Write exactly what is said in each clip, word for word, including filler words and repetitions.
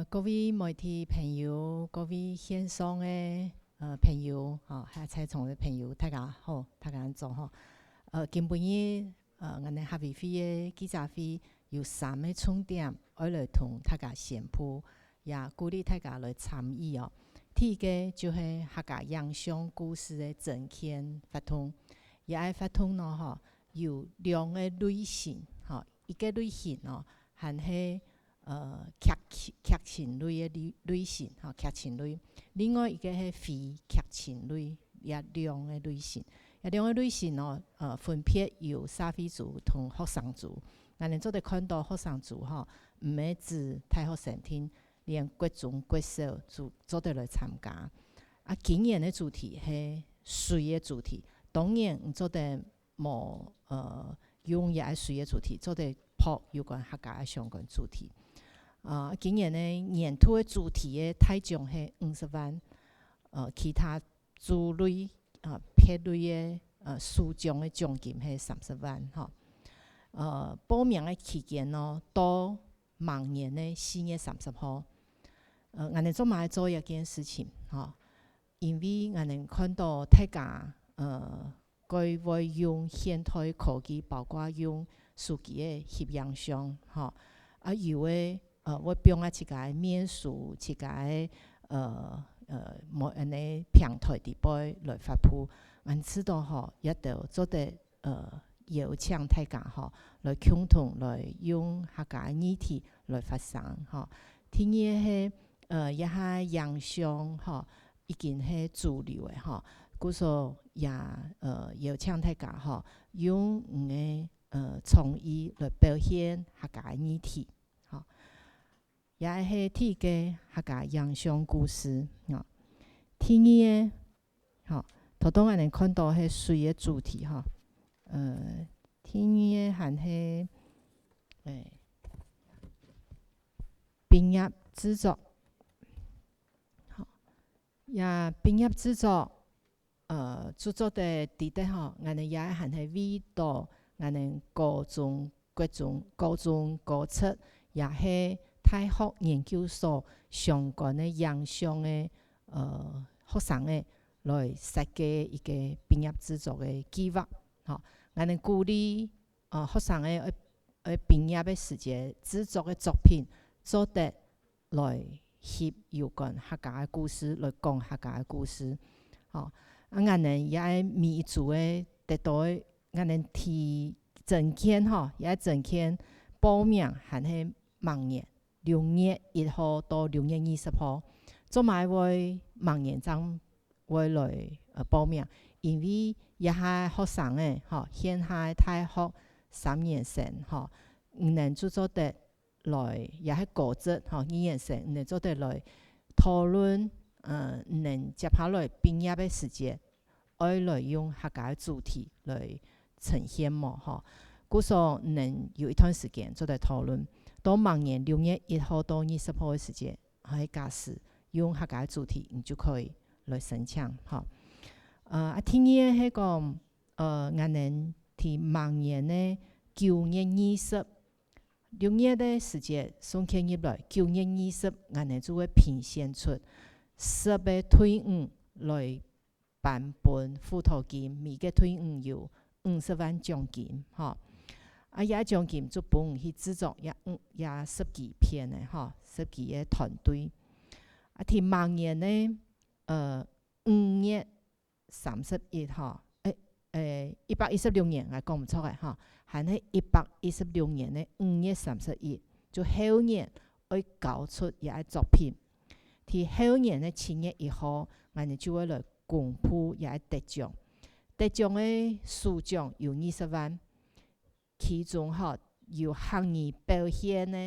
各位媒體朋友，各位線上个，呃，朋友，吼，還有在場个朋友，大家好，大家早吼。呃，今晡日，呃，𠊎等客委會个記者會有三个重點，愛來同大家宣布，也鼓勵大家來參與哦。第一个就係客家影像故事个徵件活動，這个活動呢，吼，有兩个類型，吼，一个類型哦，還係 呃，劇情，劇情類个類，類型，吼，劇情類。另外一个係非劇情類，這兩个類型。這兩个類型哦，呃，分別由社會組同學生組。𠊎等做得看到學生組吼，毋係指大學生定，連國中、國小就做得來參加。啊，今年个主題係水个主題，當然毋做得 無，呃，用這个水个主題做得拍有關客家个相關主題。啊，今年个年度个主題个大獎係五十萬，呃，其他組類，啊，別類个，呃，首獎个獎金係三十萬，吼。呃，報名个期間呢，到明年个四月三十號。呃，𠊎等做麼个做這件事情，吼？因為𠊎等看到大家，呃， 佢會用現代科技，包括用手機个翕影像，吼，啊，有个，呃，會放啊自家个面書、自家个，呃，呃，無，恁呢平台底背來發布。𠊎知道吼，這兜做得，呃，邀請大家吼，來共同來用客家个議題來發聲，吼。第二个係，呃，這下影像，吼， 已經係主流个吼。故所也，呃，邀請大家吼，用你个，呃，創意來表現客家个議題，吼。這係第一个客家影像故事，吼。第二个，吼，頭先𠊎等看到係水个主題，吼。呃，第二个還係，誒，畢業製作，吼。 這畢業製作，呃，製作个知得吼，𠊎等這還係為到𠊎等高中、國中、高中、高職，也係大學研究所相關个影像个，呃，學生个來設計一个畢業製作个計畫。吼，𠊎等鼓勵，呃，學生个愛，愛畢業个時節製作个作品，做得 來翕有關客家个故事，來講客家个故事。吼，啊，𠊎等這个每一組个得到个，𠊎等提徵件吼，這个徵件報名還係明年六月一號到六月二十號。做麼个會明年正會來，呃，報名？因為這下學生仔，吼，現下个大學三年生，吼，毋能就做得 來，也係高職，吼，二年生，你等做得來討論，呃，你等接下來畢業个時節，愛來用客家个主題來呈現無，吼。故所你等有一段時間做得討論，到明年六月一號到二十號个時節，係假使用客家个主題，你就可以來申請，吼。呃，啊，第二个係講，呃，𠊎等在明年个九月二十 六月个時節送件入來，九月二十，𠊎等就會評選出十个隊伍來頒分輔導金，每个隊伍有五十萬獎金，吼。啊，這獎金就分你去製作這五，這十幾片个，吼，十幾个團隊。啊，在明年个，呃，五月 三十一吼，誒，誒，一百一十六年，𠊎講毋著个吼，還係一百一十六年个五月三十一，就後年愛交出這个作品。在後年个七月一號，𠊎等就會來公布這个得獎。得獎个首獎有二十萬， 其中吼，有客語表現个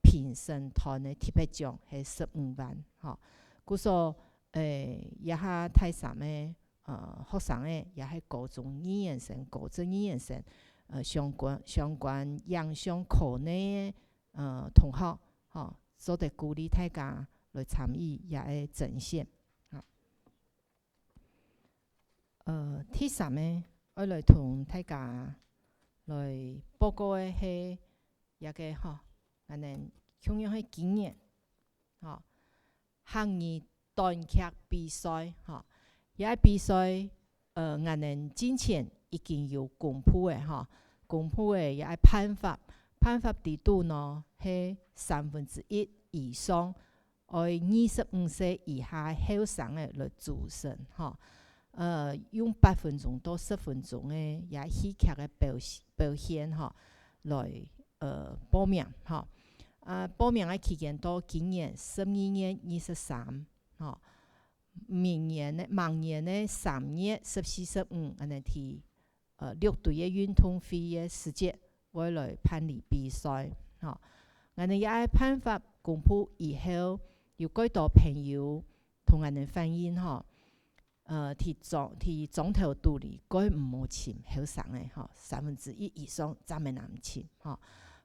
評審團个特別獎係十五萬，吼。故所，誒，這下大三个，呃，學生仔，也係高中二年生、高職二年生，呃，相關，相關影像科系个，呃，同學，吼，做得鼓勵大家來參與這个徵選，吼。 呃，第三个，愛來同大家來報告个係這个吼，𠊎等共樣係今年，吼，客語短劇比賽，吼。這个比賽，呃，𠊎等進前已經有公布个，吼，公布个這个辦法，辦法裡肚呢，係三分之一以上，愛二十五歲以下个後生个來組成，吼。呃，用八分鐘到十分鐘个這戲劇个表，表現，吼，來，呃，報名，吼。啊，報名个期間到今年十二月二十三，吼。明年个，明年个三月十四、十五，恁呢第，呃，六堆个運動會个時節，會來辦理比賽，吼。𠊎等這个辦法公布以後，有幾多朋友同𠊎等反映，吼，呃，在莊，在莊頭肚裡，該毋好尋後生个，吼，三分之一以上正毋能尋，吼。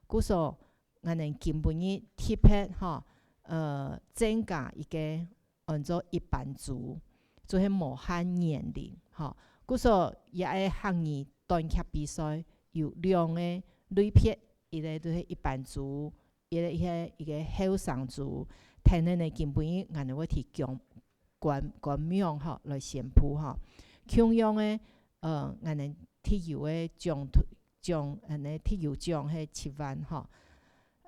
故所，𠊎等今晡日特別，吼，呃，增加一个安到一般組，就係無限年齡，吼。故所，這个客語短劇比賽有兩个類別，一个就係一般組，一个係一个後生組。聽等呢，今晡日𠊎等會提供官，官網，吼，來宣布，吼。共樣个，呃，𠊎等特有个獎，獎，恁呢特有獎係七萬，吼。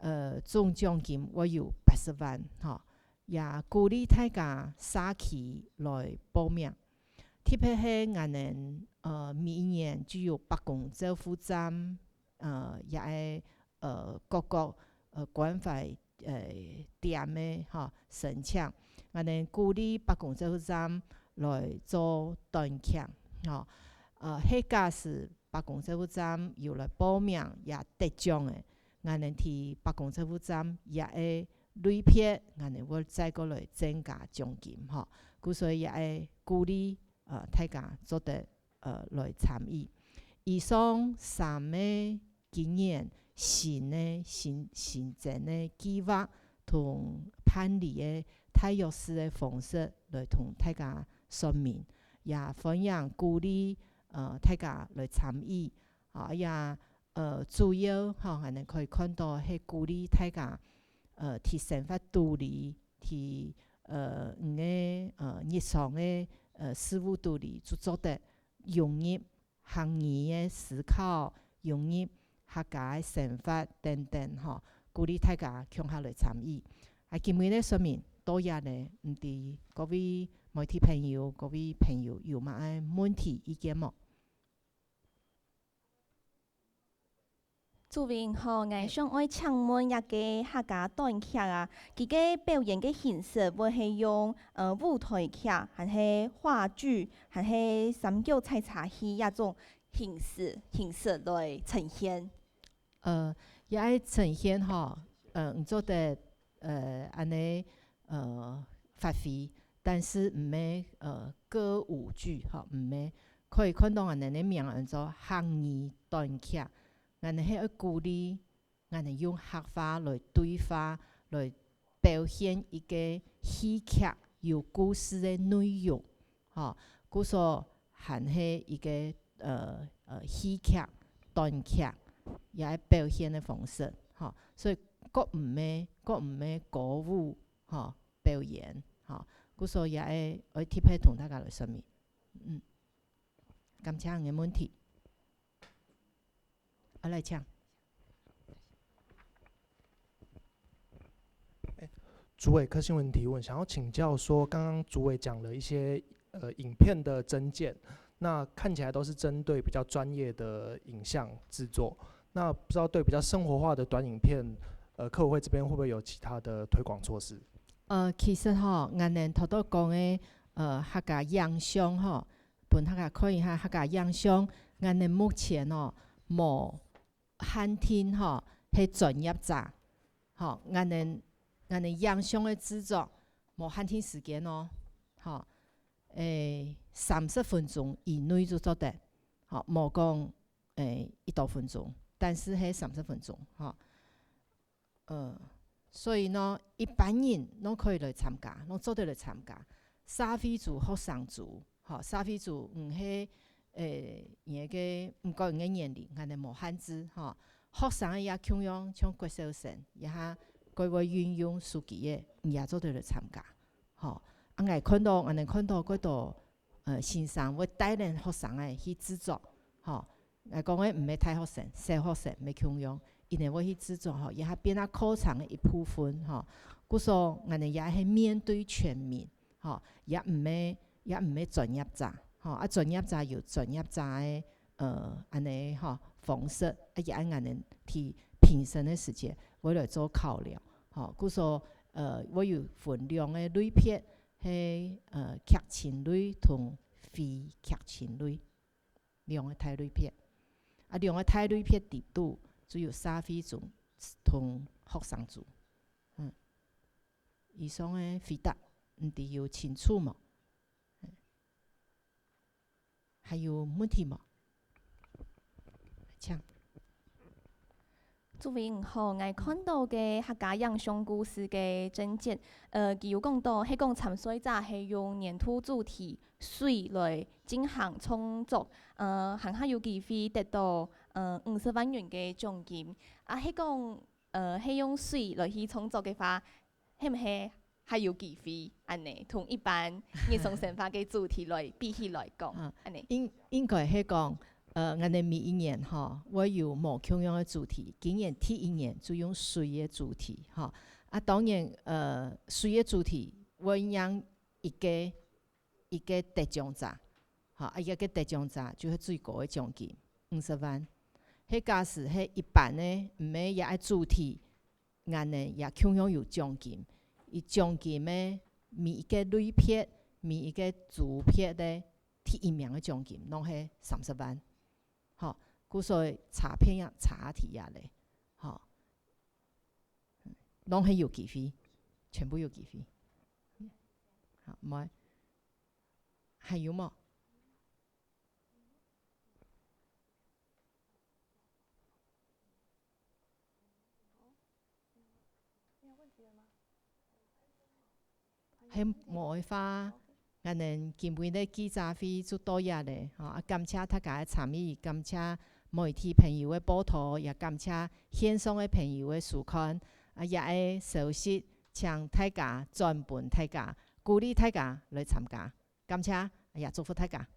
呃，總獎金會有八十萬，吼。也鼓勵大家社區來報名。特別係𠊎等，呃，每一年就有伯公照護站，呃，這个，呃，各个，呃，關懷，呃，點个，吼，申請。𠊎等鼓勵伯公照護站來做短劇，吼。呃，係假使伯公照護站有來報名也得獎个，𠊎等在伯公照護站這个類別，𠊎等會再過來增加獎金，吼。故所以也係鼓勵，呃，大家做得，呃，來參與。以上三个今年新个，新，新增个計畫同辦理个大約式个方式來同大家說明，也歡迎鼓勵，呃，大家來參與。啊，也，呃，主要，吼，𠊎等可以看到係鼓勵大家，呃，在生活肚裡，在，呃，你个，呃，日常个，呃，事務肚裡，就做得融入 客語个思考，融入客家个生活等等，吼，鼓勵大家共下來參與。啊，今晡日个說明到這呢，毋知各位媒體朋友、各位朋友有麼个問題、意見無？ 主委好，𠊎想愛請問這个客家短劇啊，佢个表演个形式會係用，呃，舞台劇，還係話劇，還係三腳採茶戲這種形式，形式來呈現？呃，這个呈現吼，呃，毋做得，呃，恁呢，呃，發揮，但是毋係，呃，歌舞劇，吼，毋係。可以看到𠊎等个名安到客語短劇，𠊎等係愛鼓勵𠊎等用客話來對話，來表現一个戲劇有故事个內容，吼，故所還係一个，呃，呃，戲劇、短劇，也係表現个方式，吼。所以，佢毋係，佢毋係歌舞，吼，表演，吼。故所也係愛特別同大家來說明。嗯。 感謝你个問題。啊，來請。主委，柯新文提問，想要請教說，剛剛主委講了一些，呃，影片的徵件，那看起來都是針對比較專業的影像製作，那不知道對比較生活化的短影片，呃，客委會這邊會不會有其他的推廣措施？呃，其實吼，𠊎等頭頭講个，呃，客家影像吼， 分大家看一下客家影像，𠊎等目前哦，無限定吼，係專業者。吼，𠊎等，𠊎等影像个製作，無限定時間哦。吼，誒，三十分鐘以內就做得。吼，無講，誒，幾多分鐘，但是係三十分鐘。吼。 呃，所以呢，一般人攏可以來參加，攏做得來參加。社會組、學生組，吼，社會組毋係，呃，你个，毋管你个年齡，𠊎等無限制，吼。學生个也共樣，像國小生，這下佢會運用手機个，你也做得來參加。吼。啊，𠊎看到，𠊎等看到幾多，呃，先生會帶領學生仔去製作，吼。𠊎講个毋係大學生，小學生乜共樣，佢等會去製作，吼，也係變啊課程个一部分，吼。故所，𠊎等也係面對全民，吼，也毋係，也毋係專業者，吼，啊，專業者有專業者个，呃，恁呢，吼，方式，啊，也恁呢去評審个時節，會來做考量，吼。故所，呃，會有分兩個類別，係，呃，劇情類同非劇情類，兩個大類別。啊，兩個大類別裡肚，就有社會組同學生組。嗯。以上个回答，毋知有清楚無？嗯。還有問題無？請。主委你好，𠊎看到个客家影像故事个章節，呃，佢有講到，係講參賽者係用年度主題水來進行創作，呃，還較有機會得到，呃，五十萬元个獎金。啊，係講，呃，係用水來去創作个話，係毋係較有機會恁呢，同一般日常生活个主題來比起來講，啊，恁呢？應，應該係講，呃，𠊎等每一年吼，會有無共樣个主題。今年第一年就用水个主題，吼。啊，當然，呃，水个主題會讓一個，一個得獎者，吼，啊，一個得獎者就係最高个獎金，五十萬。係假使係一般个，毋係這个主題， 𠊎等也共樣有獎金。佢獎金个每一個類別、每一個組別个第一名个獎金，攏係三十萬。吼，故所差別也差在這咧。吼，攏係有機會，全部有機會。好，無？還有無？ 係無个話，𠊎等今晡日个記者會就到這咧，吼，啊，感謝大家个參與，感謝媒體朋友个報導，也感謝線上个朋友个收看。啊，這个消息，請大家轉分大家，鼓勵大家來參加。感謝，也祝福大家。